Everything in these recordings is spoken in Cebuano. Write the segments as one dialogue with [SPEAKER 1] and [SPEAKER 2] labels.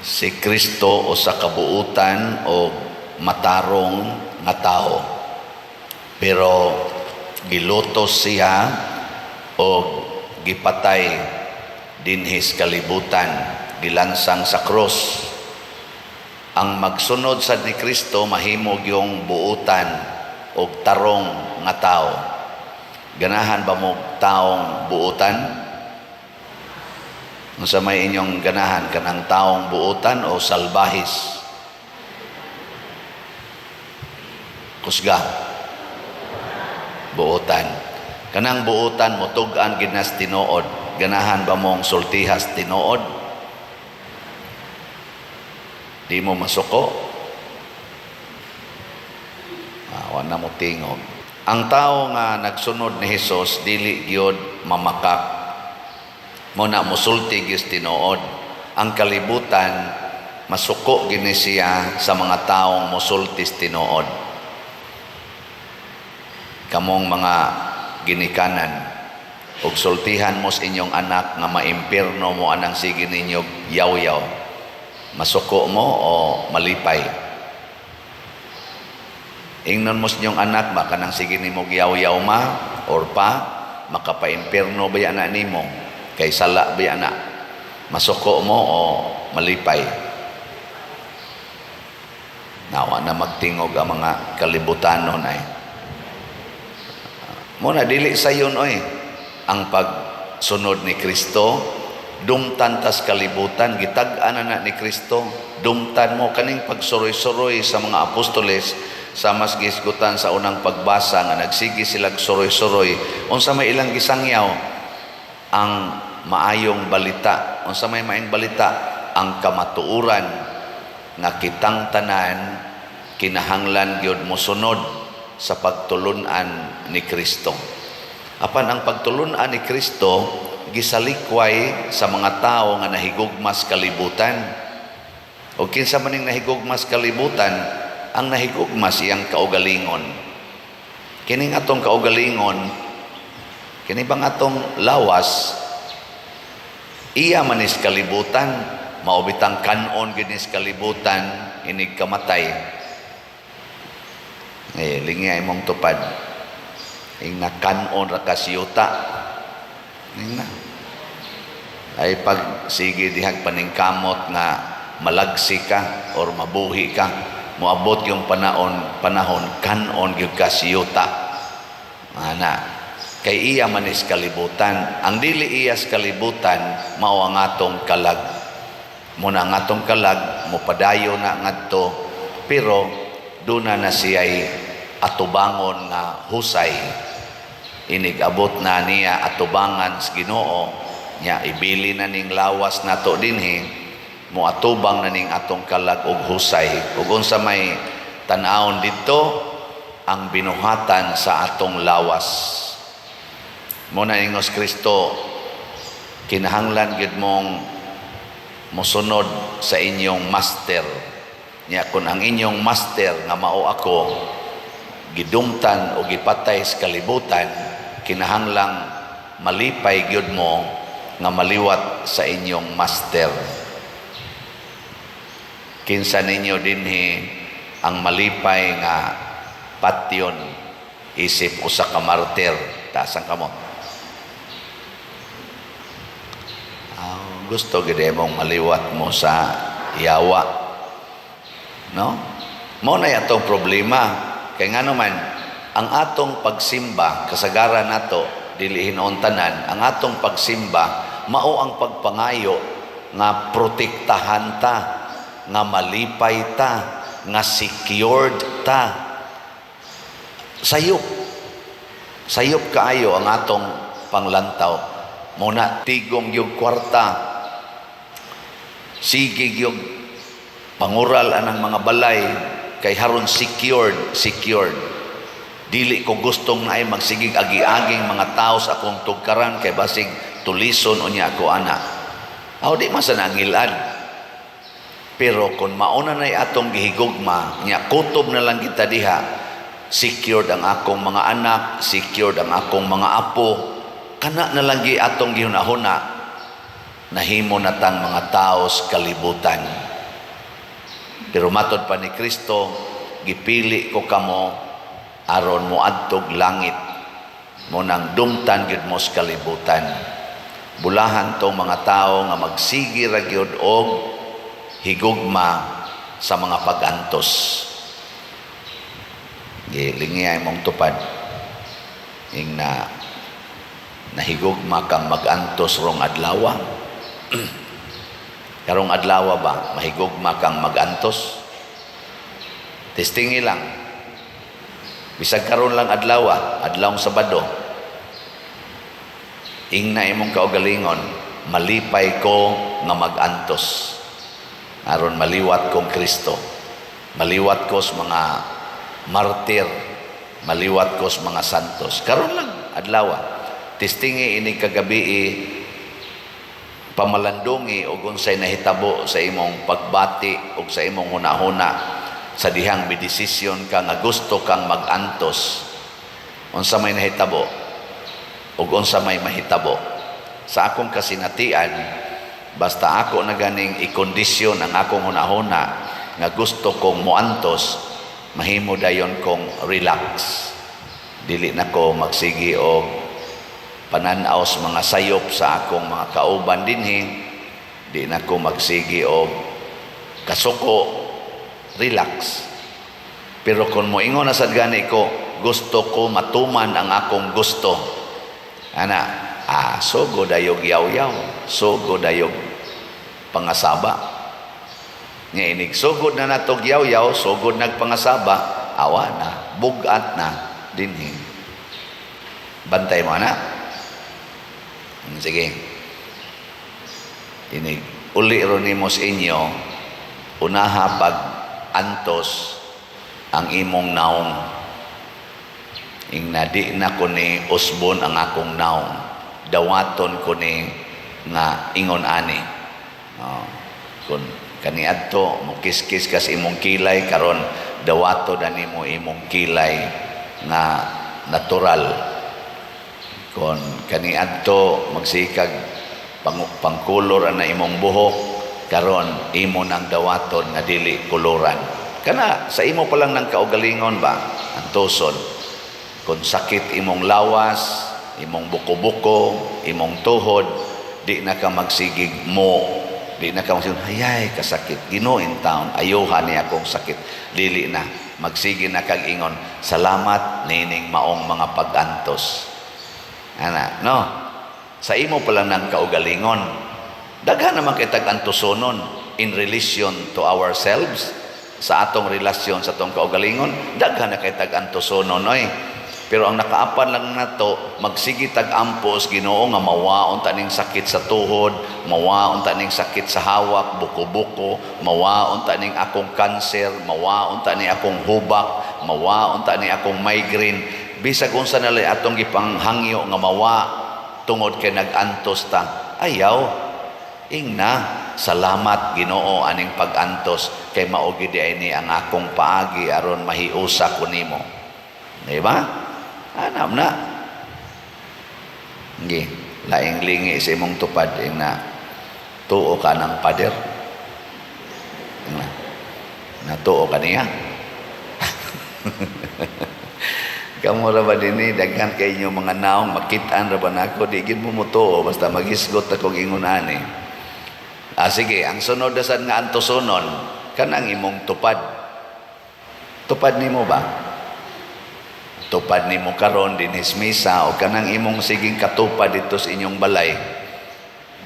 [SPEAKER 1] Si Kristo usa ka buutan o matarong nga tao. Pero gilutos siya o gipatay dinhis kalibutan, gilansang sa krus. Ang magsunod sa ni Kristo mahimo yung buutan og tarong nga tao. Ganahan ba mo taong buutan? Unsa may inyong ganahan, kanang taong buutan o salbahis? Kusga. Buutan. Kanang buutan mo tug-an gid nas tinuod. Ganahan ba mong sultihas tinuod? Di mo masuko? Ah, wa na mo tingog. Ang tao nga nagsunod ni Hesus dili gyud mamakak. Mo na musulti gyud tinuod. Ang kalibutan masuko gini siya sa mga taong musulti tinuod. Kamong mga ginikanan, ug sultihan mo sa inyong anak nga maimpirno mo anang sige ninyo yaw-yaw. Masuko mo o malipay? Ingnon mo sa inyong anak ba kanang sige nimo yaw-yaw ma or pa, makapaimpirno ba na nimo kay sala ba na? Masuko mo o malipay? Nawa na magtingog ang mga kalibutanon ay. Mo na dili sayon oy ang pagsunod ni Kristo. Dumtan tas kalibutan, gitag-an na na ni Kristo. Dumtan mo kaning pagsuroy-suroy sa mga apostoles sa mas gisgutan sa unang pagbasa nga nagsige sila suroy-suroy. Unsa may ilang gisangyaw? Ang maayong balita. Unsa may maayong balita? Ang kamatuoran nga kitang tanan kinahanglan gyud mosunod sa pagtulun-an ni Kristo. Apan ang pagtulun-an ni Kristo gisalikway sa mga tao nga nahigugmas kalibutan. O kinsa man ning nahigugmas kalibutan? Ang nahigugmas iyang kaugalingon. Kining atong kaugalingon, kini bang atong lawas, iya manis kalibutan, mao bitang kanon ginis kalibutan inig kamatay. Eh, lingya imong tupad. Ing nakanon ra ka siyuta. Ing na. Ay pag sige dihag paningkamot nga malagsi ka or mabuhi ka, moabot yung panahon kanon gyud ka siyuta. Ana, kay iya manis kalibutan. Ang dili iyas kalibutan mao ang atong kalag. Muna ang atong kalag mopadayo na ngadto, pero duna na siya'y atubangon nga husay. Inig abot na niya atubangan sa Ginoo nya, ibili na ning lawas nato dinhi, moatubang na ning atong kalag og husay. Ug unsa may tan-awon didto? Ang binuhatan sa atong lawas. Mo na ingos Kristo, kinahanglan gyud mong mosunod sa inyong master. Nya kung ang inyong master nga mao ako gidumtan o gipatay sa kalibutan, kinahanglang malipay gyud mo nga maliwat sa inyong master. Kinsa ninyo dinhi ang malipay nga patyon isip usa ka martir? Taas ang kamot. Ah, gusto gid mong maliwat mo sa yawa, no? Mo na atong problema kay ngano man ang atong pagsimba, kasagaran nato, dili hinuon tanan, ang atong pagsimba mao ang pagpangayo nga protektahan ta, nga malipay ta, nga secured ta. Sayop, sayop kaayo ang atong panglantaw. Muna tigom yung kwarta, sige yung pangural anang mga balay kay haron secured, secured. Dili ko gustong naay magsigig agi-aging mga tao sa akong tugkaran kay basig tulison unya ako ana. Aw, di man sa nangilad. Pero kung mauna na'y atong gihigugma, nya kutob na lang kita diha, secured ang akong mga anak, secured ang akong mga apo, kana na lang gi atong gihunahuna, nahimo na tang mga tao sa kalibutan. Pero matod pa ni Kristo, gipili ko kamo aron moadtog langit, mo nang dumtan gyud mo sa kalibutan. Bulahan tong mga tao nga magsigi ra gyud og higugma sa mga pag-antos. Gilingi mong tupad. Ing na nahigugma kang mag-antos rong adlaw. Karong adlaw ba, mahigugma kang mag-antos? Testingi lang. Bisag karon lang adlaw, adlawng Sabado. Ingna imong kaugalingon, "Malipay ko nga mag-antos aron maliwat kong Kristo. Maliwat ko sa mga martir, maliwat ko sa mga santos." Karon lang adlaw. Testingi ini kagabi, pamalandungi og unsay nahitabo sa imong pagbati ug sa imong hunahuna sa dihang midesisyon ka nga gusto kang mag-antos. Unsa may nahitabo ug unsa may mahitabo? Sa akong kasinatian, basta ako na ganing ikondisyon ang akong hunahuna nga gusto kong moantos, mahimo dayon kong relax. Dili na ko magsigi og pananaw sa mga sayop sa akong mga kauban dinhi. Di na ko magsigi og kasuko, relax. Pero kung moingon na sad gani ko, gusto ko matuman ang akong gusto ana, sugo dayog yaw-yaw, sugo dayog pangasaba. Nga inig sugod na natog yaw-yaw, sugod nagpangasaba, awa na, bugat na dinhi. Bantay mo na. Sige. Inig uli ro nimo sa inyo, unaha pag antos ang imong naong. Ing na di na ko ni usbon ang akong naong. Dawaton ko ni nga ingon ani. Oh, kung kaniadto mo kiskis kas imong kilay, karon dawato na nimo imong kilay nga natural. Kon kaniadto magsikag pangkulor ana imong buhok, karon imo nang dawaton nga dili koloran. Kana sa imo pa lang ng kaugalingon ba, antoson. Kung sakit imong lawas, imong buko-buko, imong tuhod, di na ka magsigig mo, di na ka magsigig, "Hayay, kasakit, Ginoo in town, ayuhan niya akong sakit." Dili na, magsige na kag ingon, "Salamat nining maong mga pag-antos." Ana, no? Sa imo pa lang ng kaugalingon. Daghan naman kay tag-antosonon in relation to ourselves, sa atong relasyon sa atong kaugalingon, daghan na kay tag-antosonon oy. Pero ang nakaapan lang nato, magsige tag ampos, "Ginoo, nga mawaon ta ning sakit sa tuhod, mawaon ta ning sakit sa hawak, buko-buko, mawaon ta ning akong cancer, mawaon ta ni akong hubak, mawaon ta ni akong migraine." Bisag unsa na lang atong gipanghangyo nga mawa tungod kay nag-antos ta. Ayaw. Ingna, "Salamat, Ginoo, aning pag-antos kay mao gid ay ni ang akong paagi aron mahiusa ko nimo." Di ba? Anam na. Ngi, laing lingi sa imong tupad, ing na tuo ka ng pader. Ing na, natuo ka niya. Kamo ra ba dinhi, daghan kay inyo mga naong, makitaan ra ba nako, di gid mo motuo basta magisgot akong ingon ani. Ah, sige, ang sunod na sad nga antosonon, kanang imong tupad. Tupad nimo ba? Tupad nimo karon dinhi sa misa o kanang imong siging katupad dito sa inyong balay.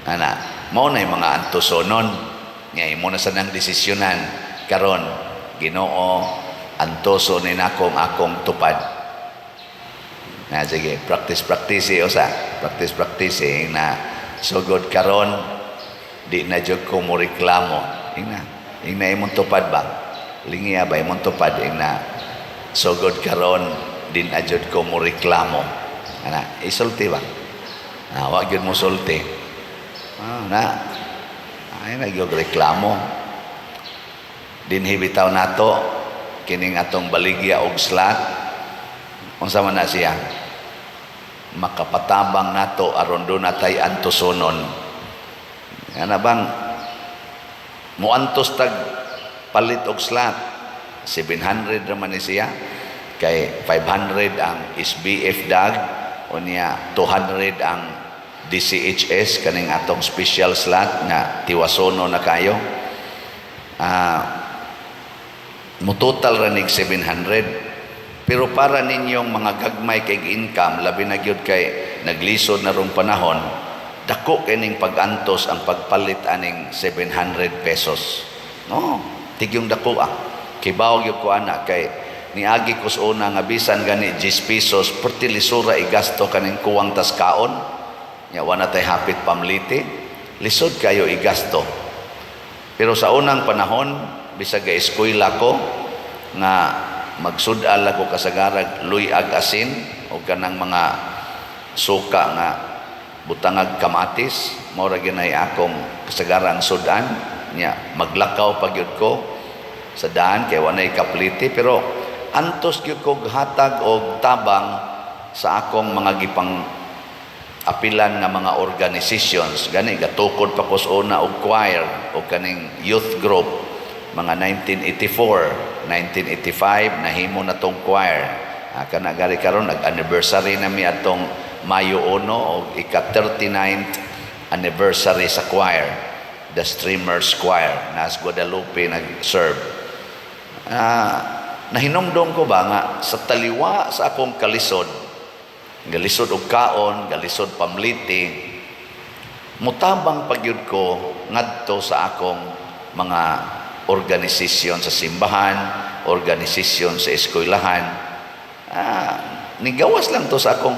[SPEAKER 1] Ana, mao na yung mga antosonon. Nga imo na sa nang desisyonan karon, "Ginoo, antoso ni nako ang akong tupad." Na sige, practice practice usa, practice practice na sugod karon di na jud ko mo reklamo. Ingna, ingna imong tupad ba? Lingiya ba imong tupad, ingna sugod karon di na jud ko mo reklamo. Ana, isulti ba? Ah, wa gyud mo sulti. Ah, na. Ay na gyud reklamo. Dinhi bitaw nato kining atong baligya og slot, unsa man na siya, makapatabang nato aron do natay antosonon. Ana bang muantos tag Palit og slot, 700 raman ni siya, kay 500 ang SBF DAG, unya 200 ang DCHS, kaning atong special slot nga tiwasono na kayo. Mo total ra nig 700, pero para ninyong mga gagmay kay income, labi na gyud kay naglisod na rong panahon, dako kining pag-antos ang pagpalit aning 700 pesos, no? Tigyong dako ah. Kibaw gyud ko ana, kay niagi ko sa una nga bisan gani 10 pesos, perti lisura igasto kaning kuwang tas kaon nya, wa na tay hapit pamliti, lisod kayo igasto. Pero sa unang panahon, bisag ga eskwela ko, nga magsud-al ako kasagarag luyag asin o kanang mga suka nga butangag kamatis, mao ra gyud akong kasagarang sudan nya. Maglakaw pa gyud ko sa daan kay walay kapliti, pero antos gyud ko hatag og tabang sa akong mga gipang apilan nga mga organizations. Gani gatukod pa ko sa una og choir o kaning youth group mga 1984, 1985 nahimo na tong choir. Kana gari karon nag-anniversary na mi atong Mayo 1 og ika 39th anniversary sa choir, the Streamers Choir nas Guadalupe nag-serve. Nahinumdom ko ba nga sa taliwa sa akong kalisod, galisod og kaon, galisod pamliti, mutabang pagyud ko ngadto sa akong mga organisasyon sa simbahan, organisasyon sa eskwelahan. Nigawas lang to sa akong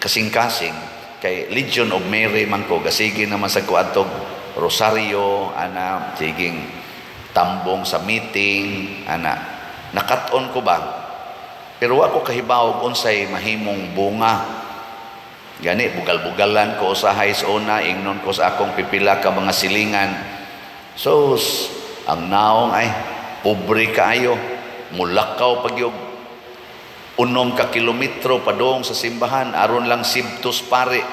[SPEAKER 1] kasing-kasing, kay Legion of Mary man ko, gasige naman sa kuadtog rosaryo ana, siging tambong sa meeting ana. Nakat-on ko ba, pero wa ko kahibaw unsay mahimong bunga. Gani bugal-bugalan ko usahay sa una, ingnon ko sa akong pipila ka mga silingan, "Sus, ang naong ay pobre kaayo, mulakaw pagyog 6 ka kilometro padung sa simbahan aron lang sibtos pare."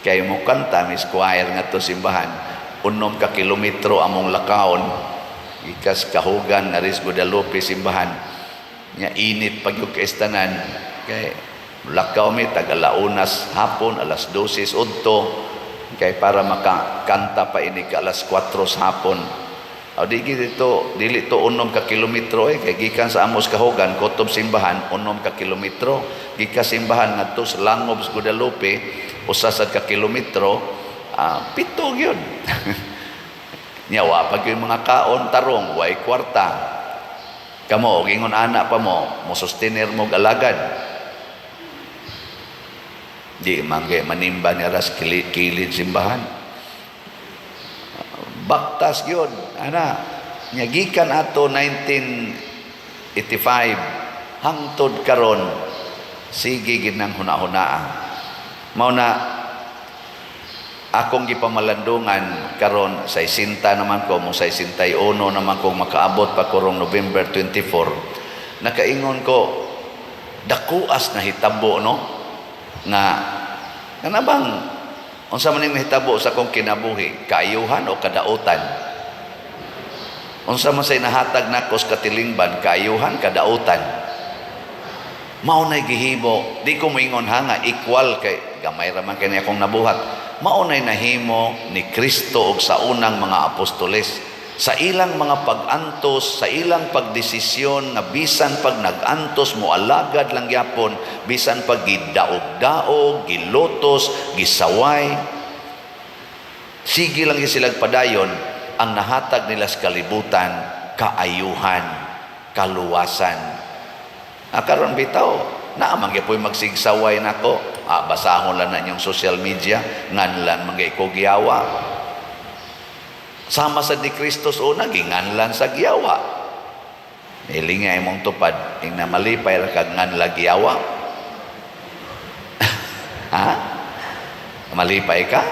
[SPEAKER 1] Kay mo kanta mis choir nga to simbahan, 6 ka kilometro among lakawon ikas Kahugan nga ris Guadalupe simbahan nya. Init pag yung kaistanan kay lakaw mi tag alaunas hapon, alas 12 udto, kay para makakanta pa ini ka alas 4 sa hapon. O di dito, dili to 6 ka kilometro eh, kay gikan sa amos Kahugan kutob simbahan 6 ka kilometro, gikan simbahan ngadto sa Langob sa Guadalupe 1 sad ka kilometro, 7 gyud. Nya wa pag yung mga kaon tarong, way kwarta. Kamo og ingon ana pa mo, mo sustenir mo alagad. Di man kay manimba ni aras kilid, kilid simbahan. Baktas gyud ana. Nya gikan ato 1985 hangtod karon, sige gid nang huna-hunaa. Mao na akong gipamalandungan karon, 60 naman ko, mo 61 naman ko, makaabot pa karong November 24. Nakaingon ko, dakuas na hitabo, no, nga kana bang unsa man ning nahitabo sa akong kinabuhi, kaayuhan o kadautan? Unsa man say nahatag nako sa katilingban, kaayuhan, kadautan? Mao nay gihimo. Di ko moingon ha nga equal, kay gamay ra man kini akong nabuhat. Mao nay nahimo ni Kristo og sa unang mga apostoles sa ilang mga pag-antos, sa ilang pagdesisyon nga bisan pag nag-antos, mo alagad lang gyapon, bisan pag gidaog-daog, gilotos, gisaway, sige lang gyud silang padayon. Ang nahatag nila sa kalibutan, kaayuhan, kaluwasan. Karon bitaw, naa man gyud magsigsaway nako. Basahon lang na inyong social media, nganlan man gyud ko giyawa. Sama sa ni Kristo una, ginganlan sa giyawa. Hilinga imong tupad, ing na malipay ra kag nganla giyawa. Ha? Malipay ka?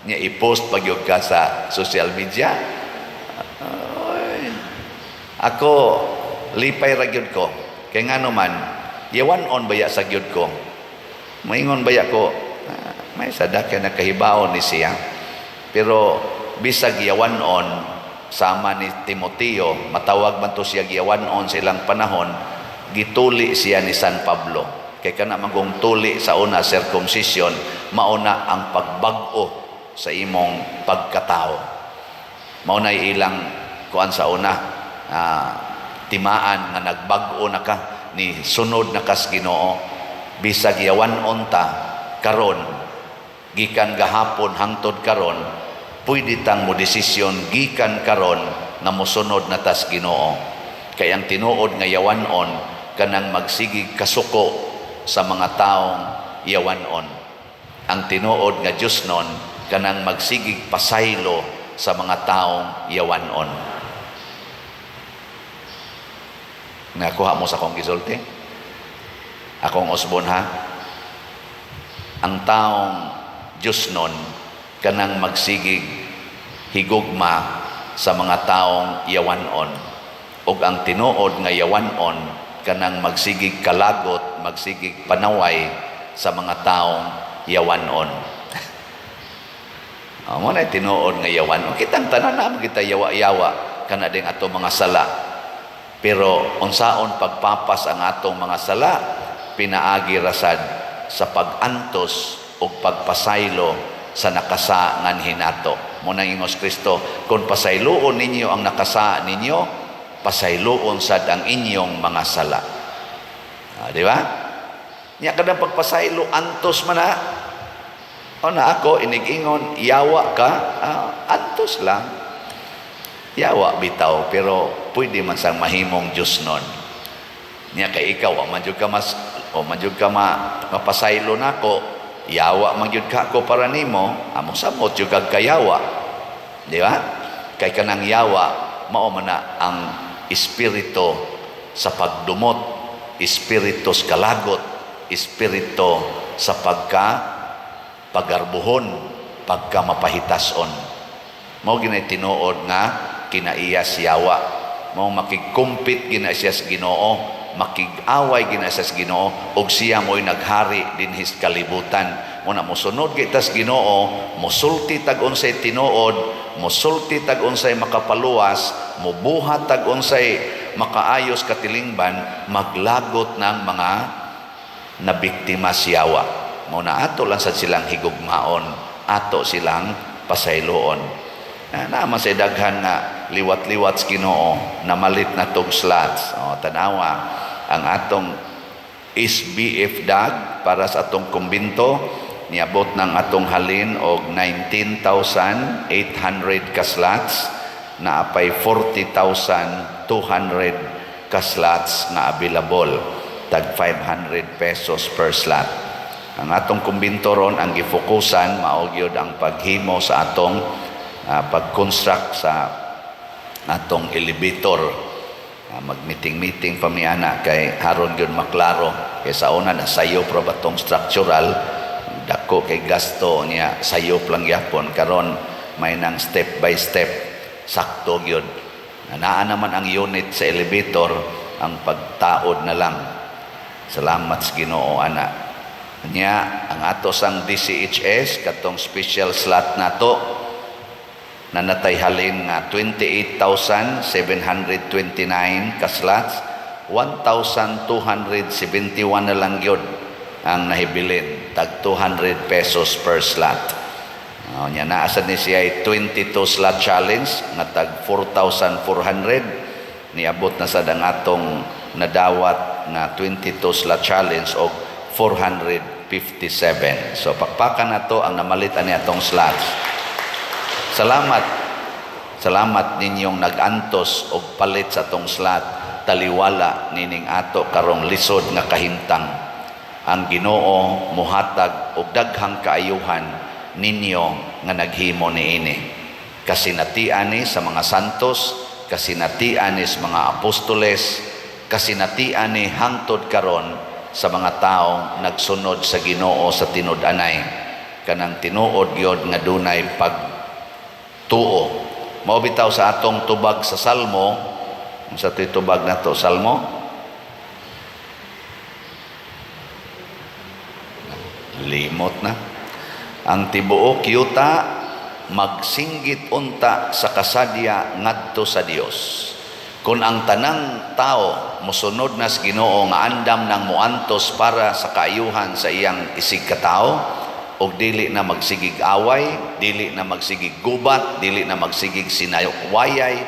[SPEAKER 1] Nya i-post pag ka sa social media? Ay, ako, lipay ra gyud ko. Kay ngano man, yawan on baya sa gyud ko. Moingon baya ko, may sada kay nakahibaon ni siya. Pero bisag yawan on, Sama ni Timoteo, matawag man to siya giyawanon sa ilang panahon, gituli siya ni San Pablo. Kay kana manggong tuli sa una, circumcision, mauna ang pagbag-o sa imong pagkatao. Mao na ilang kuan sa una, timaan nga nagbag-o na ka, ni sunod na kas Ginoo. Bisag yawan-on ta karon, gikan gahapon hangtod karon, pwede tang mo desisyon gikan karon nga mosunod na tas Ginoo. Kay ang tinuod nga yawan-on, kanang magsigig kasuko sa mga taong yawan-on. Ang tinuod nga Diyosnon, kanang magsigig pasaylo sa mga taong yawan-on. Nakuha mo sa akong gisulti? Akong usbon ha. Ang taong Diyosnon, kanang magsigig higugma sa mga taong yawan-on. Ug ang tinuod nga yawan-on, kanang magsigig kalagot, magsigig panaway sa mga taong yawan-on. Oh, mo na tinuod nga yawan-on. Kitang tanan na kita yawa-yawa kana ding ato mga sala. Pero unsaon pagpapas ang atong mga sala, pinaagi rasad sa pag-antos ug pagpasaylo sa nakasa nganhi nato. Mo nang ingos Kristo, kung pasayloon ninyo ang nakasa ninyo, pasayloon sad ang inyong mga sala. Di ba? Nya kadang pagpasaylo, antos man na. O na ako inig-ingon, yawa ka, antos lang. Yawa bitaw, pero pwede man sang mahimong Diyos nun. Nya kay ikaw, wa man jud ka mas o man jud ka mapasaylo nako, yawa man jud ka ako para nimo, amo samot jud kag kayawa. Di ba? Kay kanang yawa, mao man na ang espiritu sa pagdumot, espiritu sa kalagot, espiritu sa pagka pagarbuhon, pagka mapahitason. Mao ginay tinuod nga kinaiya siyawa. Mao makigkumpit gina siya sa Ginoo, makig-away gina siya sa Ginoo, ug siya mo'y naghari dinhi sa kalibutan. Mo na mosunod kita sa Ginoo, mosulti tag unsay tinuod, mosulti tag unsay makapaluwas, mobuhat tag unsay makaayos katilingban, maglagot ng mga nabiktima siyawa. Mo na ato lang sad silang higugmaon, ato silang pasayloon. Na naman sa daghan nga liwat-liwat sa Ginoo, namalit na tog slots. O, tanawa ang atong SBF dag para sa atong kumbinto, niabot ng atong halin og 19,800 ka slots, naapay 40,200 ka slots nga available, tag 500 pesos per slot. Ang atong kumbinto ron, ang gifokusan mao gyud ang paghimo sa atong pag-construct sa atong elevator. Mag-meeting-meeting pa mi ana kay haron gyud maklaro, kay sa una nasayop ra ba tong structural, dako kay gasto niya, sayop lang gyapon. Karon may nang step by step, sakto gyud. Naa naman ang unit sa elevator, ang pagtaod na lang. Salamat sa Ginoo ana. Nya ang ato sang DCHS, katong special slot nato, nanatay halin nga 28,729 ka slots, 1,271 na lang gyud ang nahibilin, tag 200 pesos per slot. Nya naa sad ni siya ay 22 slot challenge nga tag 4,400. Niabot na sad ang atong nadawat nga 22 slot challenge og 457. So pakpakan nato ang namalit ani atong slots. Salamat. Salamat ninyong nag-antos og palit sa atong slot, taliwala nining ato karong lisod nga kahimtang. Ang Ginoo muhatag og daghang kaayuhan ninyo nga naghimo niini. Kasinatian ni sa mga santos, kasinatian ni sa mga apostoles, kasinatian ni hangtod karon sa mga taong nagsunod sa Ginoo sa tinud-anay. Kanang tinuod gyud nga dunay pag tuo. Mao bitaw sa atong tubag sa Salmo, unsa to'y tubag nato Salmo? Limot na. Ang tibuok yuta Magsinggit unta sa kasadya ngadto sa Dios. Kung ang tanang tao mosunod na sa Ginoo nga andam nang muantos para sa kaayuhan sa iyang isig katao og dili na magsigig away, dili na magsigig gubat, dili na magsigig sinayok-wayay,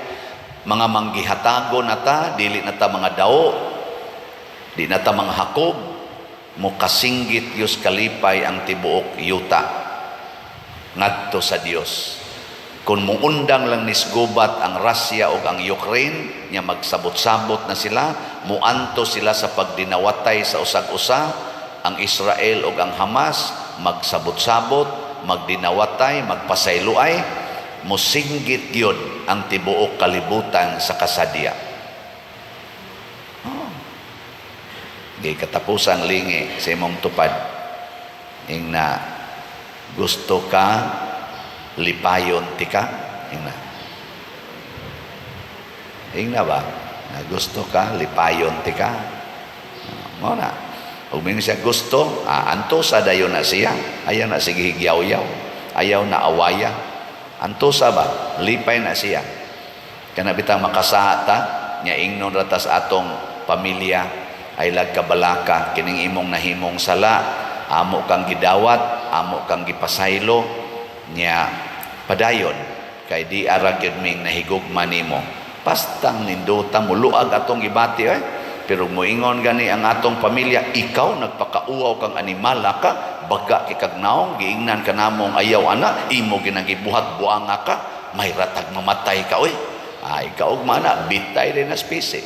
[SPEAKER 1] mga manggihatago na ta, dili na ta mga dao, di na ta mga hakob, mo kasinggit Diyos kalipay ang tibuok yuta ngadto sa Dios. Kung muundang lang nisgubat ang Russia o ang Ukraine, nya magsabot-sabot na sila, muanto sila sa pagdinawatay sa usag-usa, ang Israel o ang Hamas, magsabot-sabot, magdinawatay, magpasayloay, musinggit yun ang tibuok kalibutan sa kasadya. Oh. Di katapusang lingi sa imong tupad. Ing na gusto ka lipayon tika, ing na. Ing na ba? Na gusto ka lipayon tika. Mao na. Ug mingon siya gusto, antosa dayon na siya. Ayaw na sige higyaw-yaw. Ayaw na awaya. Antosa ba? Lipay na siya. Kana bitang makasaha ta, nya ingnon ra tas atong pamilya ay lagkabalaka kining imong nahimong sala, amo kang gidawat, amo kang gipasaylo, nya padayon kay di ara gyud ming nahigugma nimo. Pastang nindota mo luag atong gibati eh. Pero moingon gani ang atong pamilya, ikaw nagpakauaw kang animala ka, baga kay kag naong, giingnan ka namong ayaw ana, imo ginagibuhat buanga ka, may ratag mamatay ka oy. Ay kaugma na, bitay din na spesi.